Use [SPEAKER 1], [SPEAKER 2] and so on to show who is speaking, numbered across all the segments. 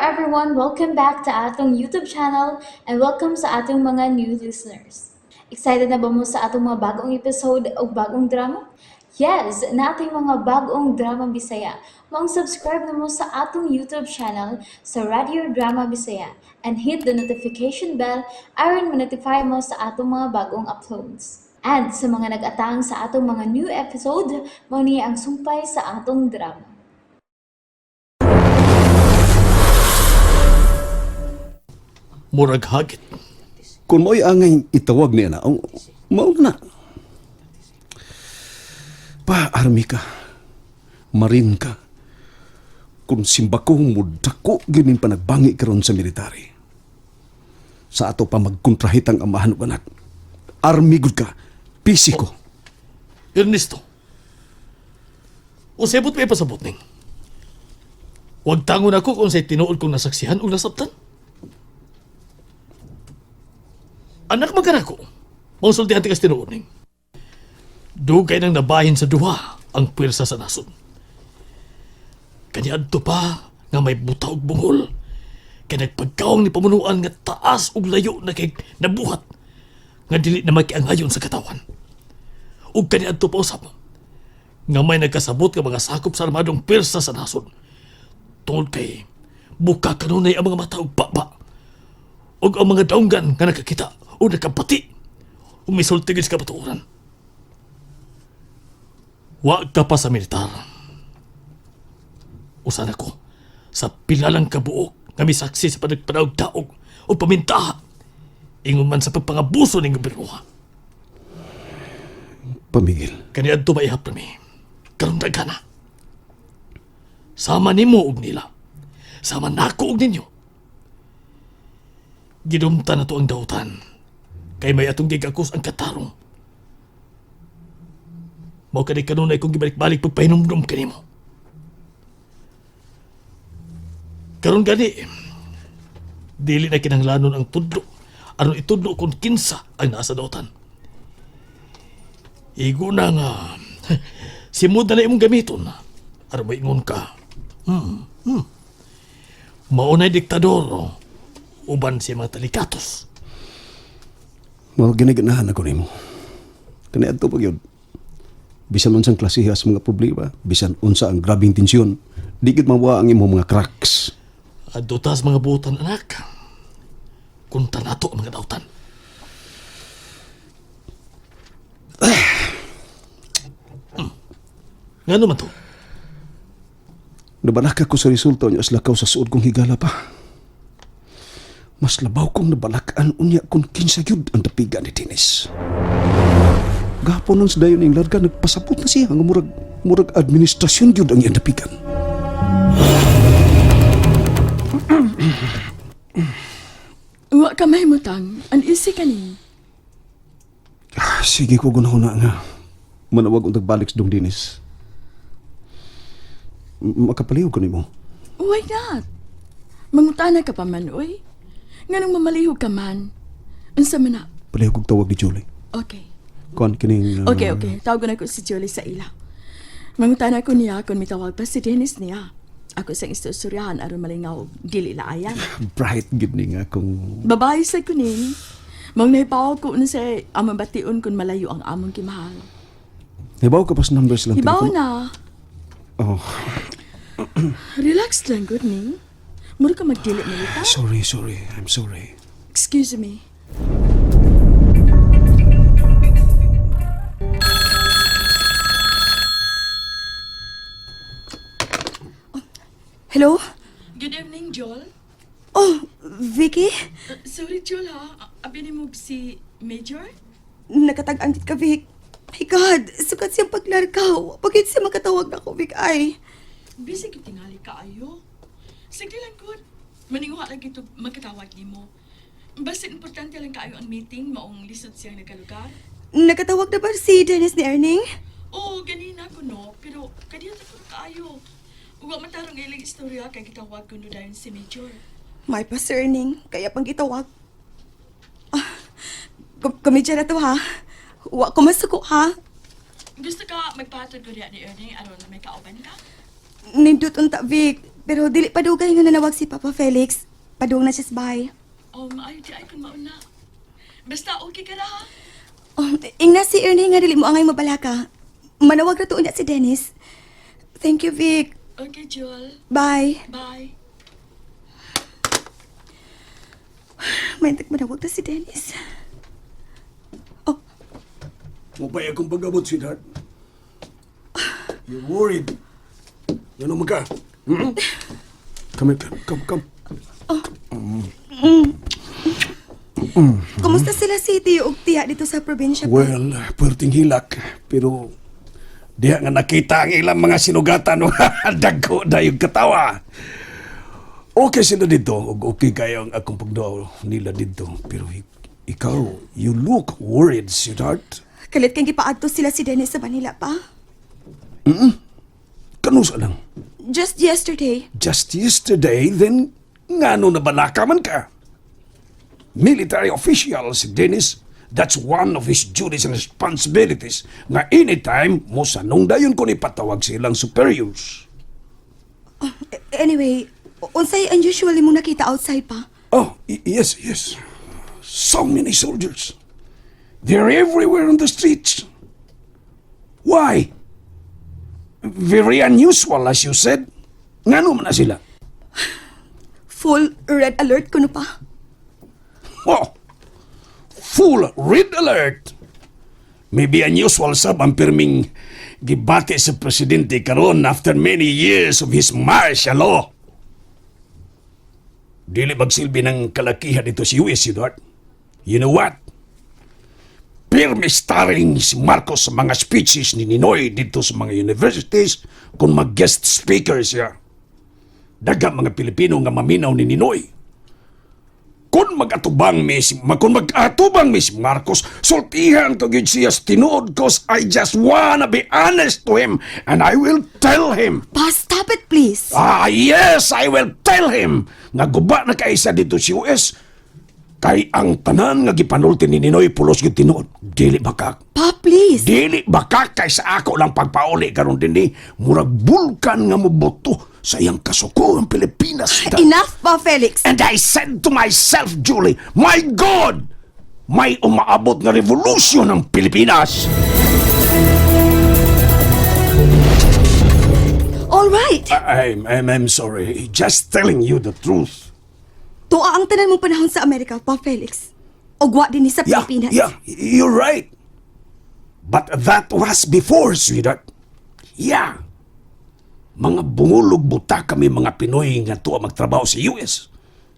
[SPEAKER 1] everyone! Welcome back to atong YouTube channel and welcome sa atong mga new listeners. Excited na ba mo sa atong mga bagong episode o bagong drama? Yes, nating mga bagong drama Bisaya. Maong subscribe na mo sa atong YouTube channel sa Radio Drama Bisaya and hit the notification bell aron ma-notify mo sa atong mga bagong uploads. And sa mga nag-atang sa atong mga new episode, mao ni ang sumpay sa atong drama.
[SPEAKER 2] Murag hagit.
[SPEAKER 3] Kung mo'y angay itawag niya na, oh, mao na. Pa, army ka. Marin ka. Kung simba ko, mudako ginin panagbangi karon sa military. Sa ato pa magkontrahit ang amahan ug anak. Army gud ka. Pisiko.
[SPEAKER 2] Ernesto. Usebot pa ipasabot ning. Huwag tangon ako kung sa'y tinuod kong nasaksihan o nasabtan. Anak magkana ko. Mausultihan tikas tinuod ning. Dugay nang nabahin sa duha ang puwersa sa nasod. Kaniadto pa nga may buta og bungol. Kay nagpagkaong ni pamunuan nga taas og layo na kay nabuhat nga dili na makiangayon sa katawan. Ug kaniadto pa usab nga may nagkasabot nga mga sakop sa armadong puwersa sa nasod. Tungod kay buka kanunay ang mga mata og baba ug ang mga daunggan nga nakakita o nakabati ug misulti gid sa kabatuoran. Wa ka pa sa militar. Usan ako sa pilalang kabuok nga misaksi sa panagpanaog-daog o pamintaha ingon man sa pagpangabuso ning gobyerno.
[SPEAKER 3] Pamigil.
[SPEAKER 2] Kaniadto maihap nami. Karon daghan na. Sama nimo og nila. Sama nako og ninyo. Gidumta na to ang dautan. Kay may atong gigakos ang katarong. Mao kani kanunay kong gibalik-balik pagpahinumdum kanimo. Karon gani, dili na kinahanglanon ang tudlo aron itudlo kung kinsa ang nasa dautan. Igo na nga. Simod na na imong gamiton. Aron moingon ka. Maunay diktador. Uban si mga talikatos.
[SPEAKER 3] Mao ginaganahan ako nimo. Kani adto pa gyud. Bisan unsang klase sa mga problema, bisan unsa ang grabing tensyon, di gyud mawa ang imong mga cracks.
[SPEAKER 2] Adto tas mga butan, anak. Kunta nato ang mga dautan. Ngano man to?
[SPEAKER 3] Nabalaka ko sa resulta unya sa lakaw sa suod kong higala pa. Mas labaw kong nabalakaan unya kung kinsa gyud ang dapiga ni Dennis. Gahapon nun sa dayon ning larga, nagpasabot na siya nga murag administrasyon gyud ang iyang dapigan.
[SPEAKER 4] Wa ka mahimutang. An easy ka ni.
[SPEAKER 3] Ah, sige ko gunahuna nga. Manawag untag balik sa dong Dennis. Makapalihog ko nimo.
[SPEAKER 4] Why not? Mangutana ka pa man, oy. Nganong mamalihog ka man. Unsa man na?
[SPEAKER 3] Palihog og tawag ni Julie.
[SPEAKER 4] Okay.
[SPEAKER 3] Kuan kining
[SPEAKER 4] Okay. Tawag na ko si Julie sa ila. Mangutana ko niya kung mitawag pa si Dennis niya. Ako sang istoryahan aron malingaw dili laayan.
[SPEAKER 3] Bright gid ni nga kung
[SPEAKER 4] Babae sa kuning. Mang nahibaw ko na sa amang bation kung malayo ang among kimahal.
[SPEAKER 3] Hibaw ka pa sa numbers lang
[SPEAKER 4] Hibaw
[SPEAKER 3] telepono?
[SPEAKER 4] na.
[SPEAKER 3] Oh,
[SPEAKER 4] Relax lang, good ning. Mura ka magdili milita.
[SPEAKER 3] sorry, sorry. I'm sorry.
[SPEAKER 4] Excuse me.
[SPEAKER 5] Hello?
[SPEAKER 4] Good evening, Joel.
[SPEAKER 5] Oh, Vicky?
[SPEAKER 4] Sorry, Joel, ha? Abi ni mo si Major?
[SPEAKER 5] Nakatag-ang ka, Vic. My God, sukat siyang paglargaw. Pagit siya makatawag na ko, Vic, ay.
[SPEAKER 4] Busy ka tingali kaayo. Sige lang, good. Maninguha lang ito magkatawag ni mo. Basta importante lang kaayo ang meeting, maong lisod siyang nagalugar.
[SPEAKER 5] Nakatawag na ba si Dennis ni Erning?
[SPEAKER 4] Oo, ganina ko no, pero kaniya ta ko kaayo. Uwa man tarong ilang istorya kay gitawag ko no dayon si Major.
[SPEAKER 5] May pa si Erning, kaya pang gitawag. Ah, komedya na to, ha? Wa ko masuko, ha?
[SPEAKER 4] Gusto ka magpatod ko diya ni Erning aron may kauban ka?
[SPEAKER 5] Nindot unta, Vic. Pero dili pa dugay nga nanawag si Papa Felix. Padung na siya sa bahay.
[SPEAKER 4] Oh, maayo diay kung mauna. Basta okay ka ra ha?
[SPEAKER 5] Oh, ingna si Ernie nga dili mo angay mabalaka. Manawag ra tuon niya si Dennis. Thank you, Vic.
[SPEAKER 4] Okay, Jewel.
[SPEAKER 5] Bye.
[SPEAKER 4] Bye.
[SPEAKER 5] May manawag na si Dennis. Oh,
[SPEAKER 3] Mupay akong pag-abot, sweetheart. You're worried. Ano man ka? Come here, come, come, come.
[SPEAKER 5] Kumusta sila si Tio ug Tiya dito sa probinsya pa?
[SPEAKER 3] Well, puwerteng hilak. Pero diha nga nakita ang ilang mga sinugatan. Dagko na yung katawa. Okay sila dito. Ug okay kayo ang akong pagduaw nila dito. Pero ikaw, you look worried, sweetheart.
[SPEAKER 5] Kalit kang gipaadto sila si Dennis sa Manila pa.
[SPEAKER 3] Kanusa lang.
[SPEAKER 5] Just yesterday.
[SPEAKER 3] Just yesterday, then, ngano na balaka man ka? Military official si Dennis, that's one of his duties and responsibilities nga anytime mo sanong dayon ko ni patawag silang superiors.
[SPEAKER 5] Anyway, unsay unusually mong nakita outside pa?
[SPEAKER 3] Oh, yes. So many soldiers. They're everywhere on the streets. Why? Very unusual, as you said. Ngano man na sila?
[SPEAKER 5] Full red alert kuno pa.
[SPEAKER 3] Oh, full red alert. Maybe unusual sab ang pirming gibati sa presidente karon after many years of his martial law. Dili magsilbi ng kalakihan dito si US, Eduard. You know what? Pirmi starring si Marcos sa mga speeches ni Ninoy dito sa mga universities kung mag-guest speaker siya. Daga mga Pilipino nga maminaw ni Ninoy. Kung mag-atubang mi si Marcos, sultihan ko gyud siya sa tinuod, 'cause I just wanna be honest to him and I will tell him.
[SPEAKER 5] Pa, stop it please.
[SPEAKER 3] Ah, yes, I will tell him nga guba na kaisa dito si US kay ang tanan nga gipanulti ni Ninoy pulos gyud tinuod. Dili ba ka?
[SPEAKER 5] Pa, please.
[SPEAKER 3] Dili ba ka kay sa ako lang pagpauli karon dinhi murag bulkan nga mobuto sa iyang kasuko ang Pilipinas.
[SPEAKER 5] Enough pa, Felix.
[SPEAKER 3] And I said to myself, Julie, my God! May umaabot na revolusyon ng Pilipinas!
[SPEAKER 5] All right.
[SPEAKER 3] I'm sorry. Just telling you the truth.
[SPEAKER 5] Tuwa ang tanan mong panahon sa Amerika, Pa Felix. Ugwa din ni sa
[SPEAKER 3] Yeah,
[SPEAKER 5] Pilipinas.
[SPEAKER 3] yeah, you're right. But that was before, sweetheart. Yeah. Mga bungulog buta kami mga Pinoy nga tuwa magtrabaho sa US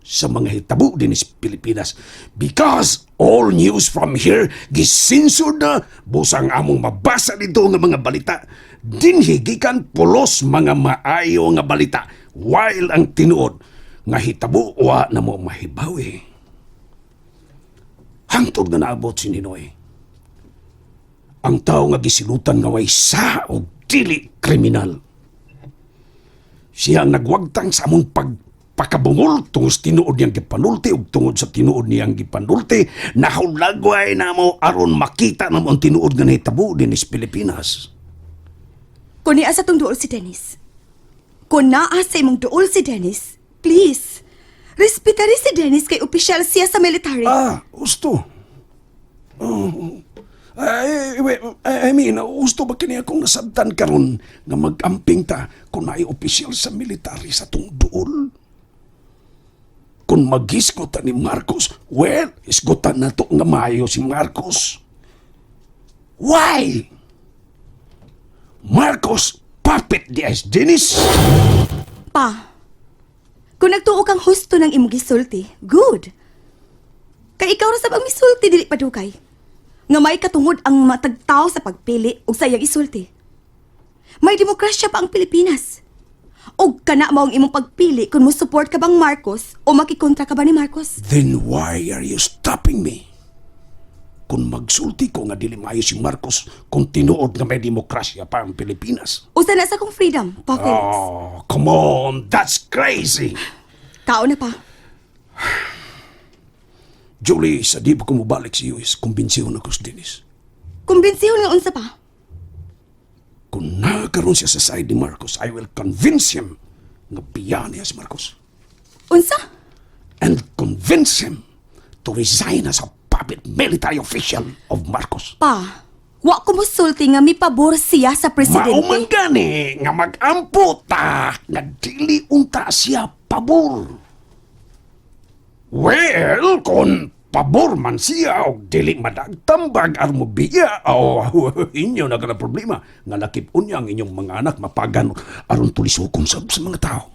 [SPEAKER 3] sa mga hitabo din sa Pilipinas because all news from here gisensored na, busang among mabasa dito nga mga balita dinhi gikan pulos mga maayo nga balita, while ang tinuod nga hitabo wa na mo mahibaw eh. Hangtod nga naabot si Ninoy. Ang tao nga gisilutan nga way sa o dili kriminal. Siya ang nagwagtang sa among pagpakabungol tungod sa tinuod niyang gipanulti, ug tungod sa tinuod niyang gipanulti, nahulagway na mo aron makita na mo ang tinuod nga nahitabo din sa Pilipinas.
[SPEAKER 5] Kung niya sa tong duol si Dennis. Kung naa sa imong duol si Dennis, please, respetari si Dennis kay opisyal siya sa military.
[SPEAKER 3] Ah, gusto. Oh. Ay, wait, I mean, gusto ba kini akong nasabtan karon nga mag-amping ta kung naay opisyal sa military sa tong duol? Kung magisgot ta ni Marcos, well, isgotan na to nga maayo si Marcos. Why? Marcos puppet di as Dennis?
[SPEAKER 5] Pa, kung nagtuo kang husto ng imong gisulti, good. Kay ikaw ra sab ang misulti dili pa dugay. Nga may katungod ang matagtao sa pagpili ug sa iyang isulti. May demokrasya pa ang Pilipinas. Og kana mao ang imong pagpili kung mo support ka bang Marcos o makikontra ka ba ni Marcos.
[SPEAKER 3] Then why are you stopping me? Kung magsulti ko nga dili maayo si Marcos kung tinuod nga may demokrasya pa ang Pilipinas.
[SPEAKER 5] Usa na sa kong freedom, Pa Felix.
[SPEAKER 3] Oh, come on, that's crazy.
[SPEAKER 5] Kao na pa.
[SPEAKER 3] Julie, sa di pa ko mobalik sa US, kumbinsiyon ako sa Dennis.
[SPEAKER 5] Kumbensihon nga unsa pa.
[SPEAKER 3] Kung nakaroon siya sa side ni Marcos, I will convince him Nga biya niya si Marcos.
[SPEAKER 5] Unsa?
[SPEAKER 3] And convince him to resign as a puppet military official of Marcos.
[SPEAKER 5] Pa, wa ko mosulti nga mipabor siya sa presidente.
[SPEAKER 3] Mao man gani nga mag-ampo ta nga dili unta siya pabor. Well, kung pabor man siya og dili madagtambag aron mo biya, o inyo na kana problema nga lakip unya ang inyong mga anak mapagan aron tulisokon sab sa mga tao.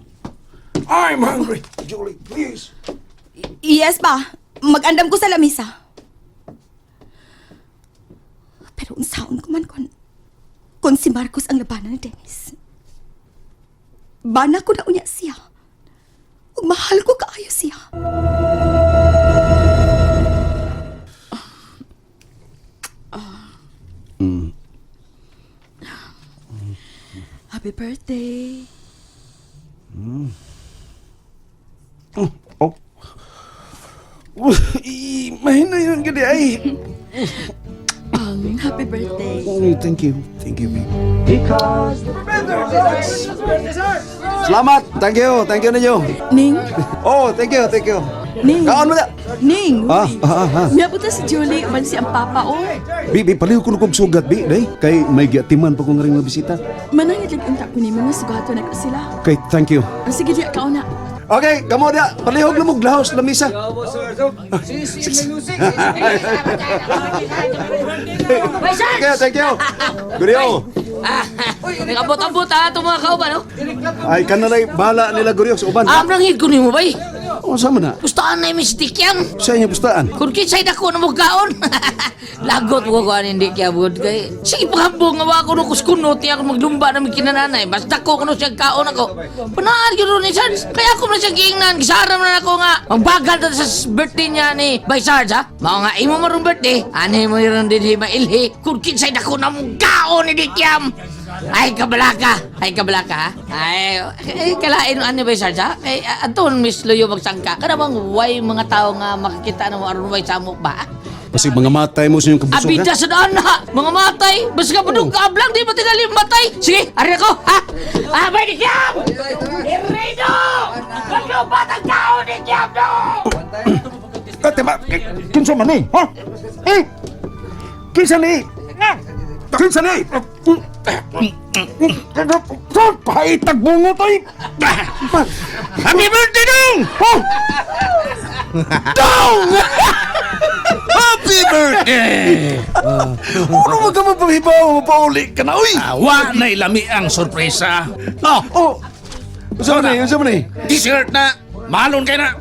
[SPEAKER 3] I'm hungry. Julie, please.
[SPEAKER 5] Yes pa, mag-andam ko sa lamisa. Pero unsaon ko man kon si Marcos ang labanan ni Dennis. Bana ko na unya siya. Ug mahal ko kaayo siya.
[SPEAKER 4] Happy birthday.
[SPEAKER 3] Oh. Mahina yun gani ay.
[SPEAKER 4] Happy birthday.
[SPEAKER 3] Oh, thank you. Thank you, babe. Salamat. Thank you. Thank you ninyo.
[SPEAKER 4] Ning,
[SPEAKER 3] Oh, thank you. Thank you.
[SPEAKER 4] Ning.
[SPEAKER 3] Kaon mo na.
[SPEAKER 4] Ning, uy. Miabot na si Julie, man si ang papa, oh.
[SPEAKER 3] Bi, bi, paliw ko kog sugat, bi, day. Kay may giatiman pa ko nga rin mga bisita.
[SPEAKER 4] Manangit lang unta ko nimo nga sugato na ko sila.
[SPEAKER 3] Kay, thank you.
[SPEAKER 4] Ang sige diya ka na.
[SPEAKER 3] Okay, kamo da. Palihog na mo glahos lamisa. Thank you, thank you. Guryo.
[SPEAKER 6] Nag-abot-abot ha, itong mga kauban, no?
[SPEAKER 3] Ay, kanalay, bahala nila Guryo sa uban.
[SPEAKER 6] Amrang hid ko nimo bay.
[SPEAKER 3] Oh, sama na.
[SPEAKER 6] Pustaan na yung mistikyam.
[SPEAKER 3] Sa inyo pustaan.
[SPEAKER 6] Kung kinsay dako na mo kaon. Lagot mo ko anin di kaya bud kay. Sige paghambong nga wa ko no kuskuno ti ako maglumba na kinananay. Basta dako ko no siya kaon ako. Panaal gyud ni Sarge. Kaya ako man siya giingnan, gisaram na nako nga. Ang bagal ta sa birthday niya ni Bay Sarge ha. Mao nga imo marong birthday. Ani mo ron dinhi mailhi. Kung kinsay dako na mo kaon ni Dikyam. Ay kabalaka, ay kabalaka ha. Ay, ay kalain ani ba Sarge ha? Kay aton Miss Luyo magsangka. Kada bang way mga tao nga makakita na mo aron way samok ba?
[SPEAKER 3] Kasi mga matay mo sa inyong kabusog,
[SPEAKER 6] Abida sa daan na! Mga matay! Basta ka padung kaablang, di ba tingali matay? Sige, ari ako, ha? Ah, bay ni Kiam! Irino! Maglubat ang tao ni Kiam, no!
[SPEAKER 3] Ah, tema, kinsa man ni? Ha? Eh? Kinsa ni? Kinsa ni? Paitag bungo toy.
[SPEAKER 2] Happy birthday, dong!
[SPEAKER 3] Oh! Dong!
[SPEAKER 2] Happy birthday!
[SPEAKER 3] Ano mo ka mapahibaw, mapauli ka na, uy!
[SPEAKER 2] Awa na ilami ang sorpresa. Oh,
[SPEAKER 3] Oh! Unsa man ni? Unsa man ni?
[SPEAKER 2] t-shirt na. Mahalon kay na.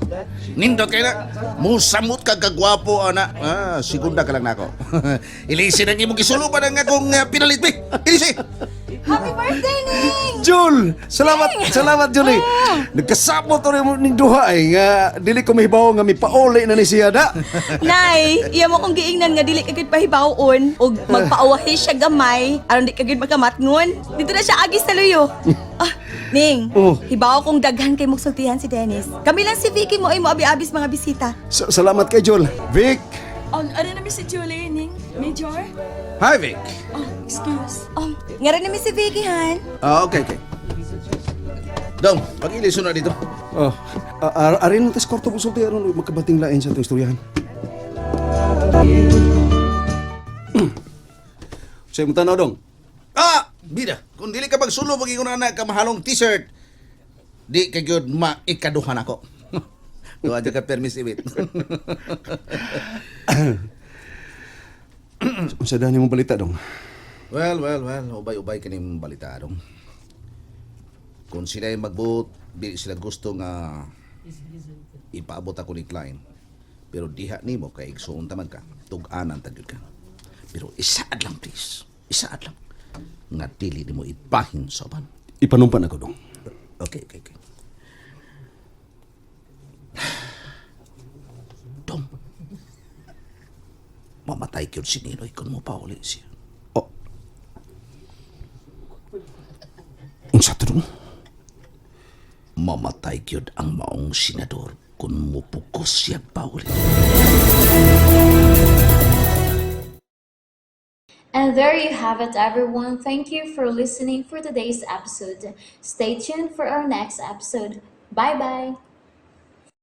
[SPEAKER 2] Nindot kay na.
[SPEAKER 7] Musamot ka kagwapo ana. Ah, segunda ka lang nako. Ilisi na imong gisuluban ang akong pinalit bi. Ilisi.
[SPEAKER 5] Happy birthday, Ning!
[SPEAKER 3] Jul! Salamat, salamat Julie. Nagkasabot rin mo ning duha ay nga dili ko mahibaw nga mipauli na ni siya da.
[SPEAKER 5] Nay, iya mo kong giingnan nga dili ka gid pahibawon ug magpaawahi siya gamay aron di ka gid makamatngon. Dito na siya agi sa luyo. Ah, Ning,
[SPEAKER 3] Oh.
[SPEAKER 5] hibaw kong daghan kay mugsultihan si Dennis. Kami lang si Vicky mo ay moabi-abis mga bisita.
[SPEAKER 3] Salamat kay Jul. Vic,
[SPEAKER 4] Oh, ano na si Julie, Ning? Major?
[SPEAKER 7] Hi Vic.
[SPEAKER 4] Oh, excuse.
[SPEAKER 5] Oh, nga rin namin si Vicky han.
[SPEAKER 7] Ah, okay, okay. Dong, pag-iliso na dito.
[SPEAKER 3] Oh, arin lang tas kwarto mo sulti aron makabating lain sa itong istoryahan. Sa imong tanaw dong.
[SPEAKER 7] Ah, bida. Kung dili ka magsulo pag ingon ana ka mahalong t-shirt, di ka gyud maikaduhan ako. Duha ka permis ibit.
[SPEAKER 3] Unsa dani mong balita dong?
[SPEAKER 7] Well, well, well, ubay-ubay kining balita dong. Kung sila ay magbuot, di sila gusto nga ipaabot ako ni client. Pero diha nimo kay igsuon ta man ka, tug-anan ta gyud ka. Pero isaad lang please. Isaad lang nga dili nimo ibahin sa uban.
[SPEAKER 3] Ipanumpan ako dong.
[SPEAKER 7] Okay, okay, okay. Dong. Mamatay gyud si Ninoy kung mo pauli siya.
[SPEAKER 3] Oh. Unsa to dong?
[SPEAKER 7] Mamatay gyud ang maong senador kung mupukos siya pauli.
[SPEAKER 1] And there you have it, everyone. Thank you for listening for today's episode. Stay tuned for our next episode. Bye bye.